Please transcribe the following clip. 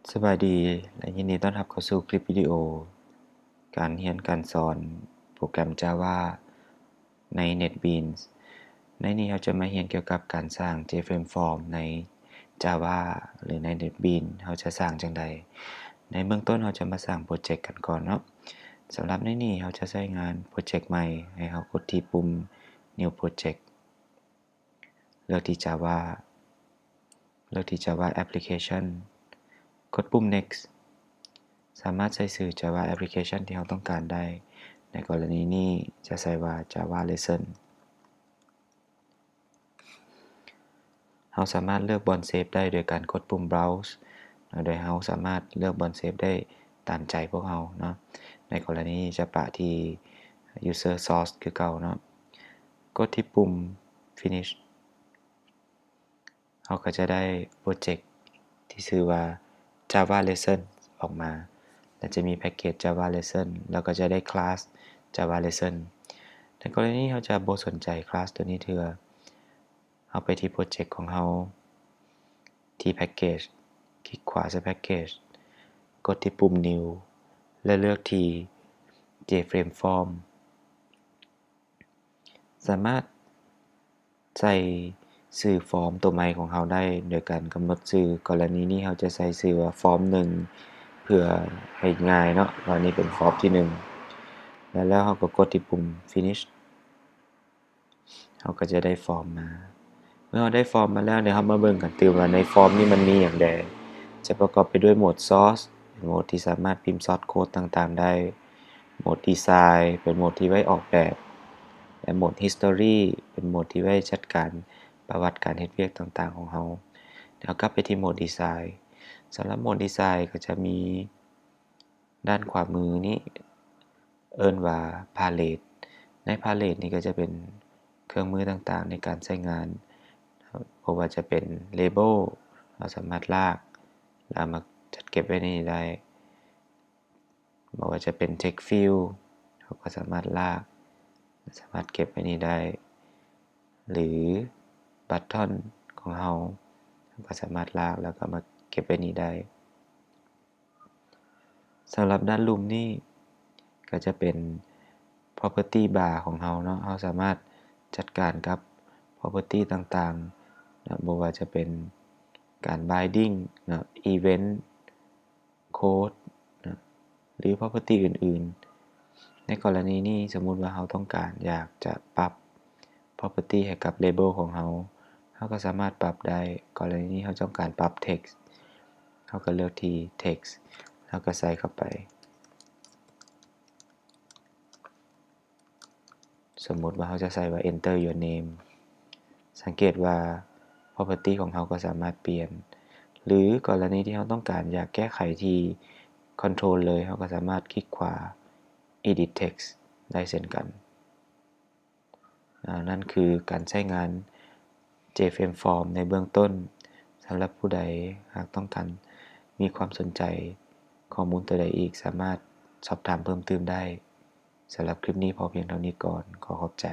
ສະບາຍດີ ແລະ ຍິນດີຕ້ອນຮັບເຂົ້າສູ່ຄລິບວິດີໂອການຮຽນການສອນໂປຣແກຣມ Java ໃນ NetBeans. ໃນນີ້ເຮົາຈະມາຮຽນກ່ຽວກັບການສ້າງ J-Frame Form ໃນ Java ຫຼື ໃນ NetBeans ເຮົາຈະສ້າງຈັ່ງໃດ. ໃນເບື້ອງຕົ້ນເຮົາຈະມາສ້າງໂປຣເຈັກກັນກ່ອນເນາະ. ສຳລັບໃນນີ້ເຮົາຈະໃຊ້ງານໂປຣເຈັກໃໝ່, ໃຫ້ເຮົາກົດທີ່ປຸ່ມ New Project. ເລືອກທີ່ Java ເລືອກທີ່ Java Application ກົດປຸ່ມ Next. ສາມາດໃສ່ຊື່ Java Application ທີ່ເຮົາຕ້ອງການໄດ້. ໃນກໍລະນີນີ້ຈະໃສ່ວ່າ Java Lesson. ເຮົາສາມາດເລືອກບ່ອນເຊບໄດ້ໂດຍການກົດປຸ່ມ Browse ໂດຍເຮົາສາມາດເລືອກບ່ອນເຊບໄດ້ຕາມໃຈພວກເຮົາເນາະ. ໃນກໍລະນີນີ້ຈະປະທີ່ User Source ຄືເກົ່າເນາະ. ກົດທີ່ປຸ່ມ Finish. ເຮົາກໍຈະໄດ້ໂປຣເຈັກທີ່ຊື່ວ່າ Java Lesson ອອກມາ ແລະ ຈະມີແພັກເກດ Java Lesson ແລ້ວກໍຈະໄດ້ຄລາສ Java Lesson. ໃນກໍລະນີເຮົາຈະບໍ່ສົນໃຈຄລາສໂຕນີ້ເທື່ອ, ເຮົາໄປທີ່ໂປຣເຈັກຂອງເຮົາ ທີ່ແພັກເກດ, ຄລິກຂວາໃສ່ແພັກເກດ, ກົດທີ່ປຸ່ມ New ແລະ ເລືອກທີ່ J-Frame Form. ສາມາດໃສ່ຊື່ຟອມຕົວໃໝ່ຂອງເຮົາໄດ້ ໂດຍການກຳນົດຊື່. ກໍລະນີນີ້ເຮົາຈະໃສ່ຊື່ວ່າຟອມໜຶ່ງ ເພື່ອໃຫ້ງ່າຍເນາະ ວ່ານີ້ເປັນຟອມທີໜຶ່ງ ແລ້ວ ແລ້ວເຮົາກໍກົດທີ່ປຸ່ມ Finish. ເຮົາກໍຈະໄດ້ຟອມມາ. ເມື່ອເຮົາໄດ້ຟອມມາແລ້ວ ດຽວເຮົາມາເບິ່ງກັນຕື່ມວ່າໃນຟອມນີ້ມັນມີຫຍັງແດ່. ຈະປະກອບໄປດ້ວຍໂໝດ Source ເປັນໂໝດທີ່ສາມາດພິມ Source Code ຕ່າງໆໄດ້, ໂໝດ Design ເປັນໂໝດທີ່ໄວ້ອອກແບບ ແລະ ໂໝດ History ເປັນໂໝດທີ່ໄວ້ຈັດການປະຫວັດການເຮັດວຽກຕ່າງໆຂອງເຮົາ. ດຽວເຮົາກັບໄປທີ່ໂໝດ Design. ສຳລັບໂໝດ Design ກໍຈະມີ ດ້ານຂວາມືນີ້ເອີ້ນວ່າ Palette. ໃນ Palette ນີ້ກໍຈະເປັນເຄື່ອງມືຕ່າງໆໃນການໃຊ້ງານ, ບໍ່ວ່າຈະເປັນ Label ເຮົາສາມາດລາກ ແລ້ວເອົາມາຈັດເກັບໄວ້ໃນນີ້ໄດ້, ບໍ່ວ່າຈະເປັນ Text Fill ເຮົາກໍສາມາດລາກ ສາມາດເກັບໄວ້ນີ້ໄດ້ ຫຼື Button ຂອງເຮົາ ເຮົາກໍສາມາດລາກ ແລ້ວກໍເອົາມາເກັບໄວ້ນີ້ໄດ້. ສຳລັບດ້ານລຸ່ມນີ້ກໍຈະເປັນ Property Bar ຂອງເຮົາເນາະ, ເຮົາສາມາດຈັດການກັບ Property ຕ່າງໆເນາະ, ບໍ່ວ່າຈະເປັນການ Binding ເນາະ, Event, Code ເນາະ ຫຼື Property ອື່ນໆ. ໃນກໍລະນີນີ້ ສົມມຸດວ່າເຮົາຕ້ອງການຢາກຈະປັບ Property ໃຫ້ກັບ Label ຂອງເຮົາ, ເຮົາກໍສາມາດປັບໄດ້. ກໍລະນີນີ້ເຮົາຕ້ອງການປັບ Text, ເຮົາກໍເລືອກທີ່ Text ແລ້ວກໍໃສ່ເຂົ້າໄປ. ສົມມຸດວ່າເຮົາຈະໃສ່ວ່າ Enter your name. ສັງເກດວ່າ Property ຂອງເຮົາກໍສາມາດປ່ຽນ ຫຼື ກໍລະນີທີ່ເຮົາຕ້ອງການຢາກແກ້ໄຂທີ່ Control ເລີຍ, ເຮົາກໍສາມາດຄລິກຂວາ Edit Text ໄດ້ເຊັ່ນກັນ. ອາ ນັ້ນຄືການໃຊ້ງານ J-Frame Form ໃນເບື້ອງຕົ້ນ. ສຳລັບຜູ້ໃດຫາກຕ້ອງການມີຄວາມສົນໃຈຂໍ້ມູນຕົວໃດອີກ, ສາມາດສອບຖາມເພີ່ມຕື່ມໄດ້. ສຳລັບຄລິບນີ້ພໍພຽງເທົ່ານີ້ກ່ອນ. ຂໍຂອບໃຈ.